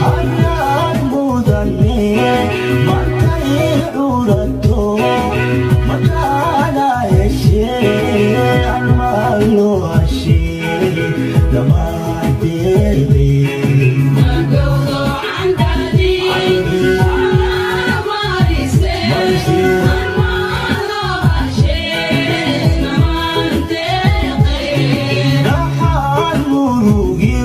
Haddaan mudane markay curato makaana heshee almaaloo hashee dhammaanteedee. Dhaxaan muruge.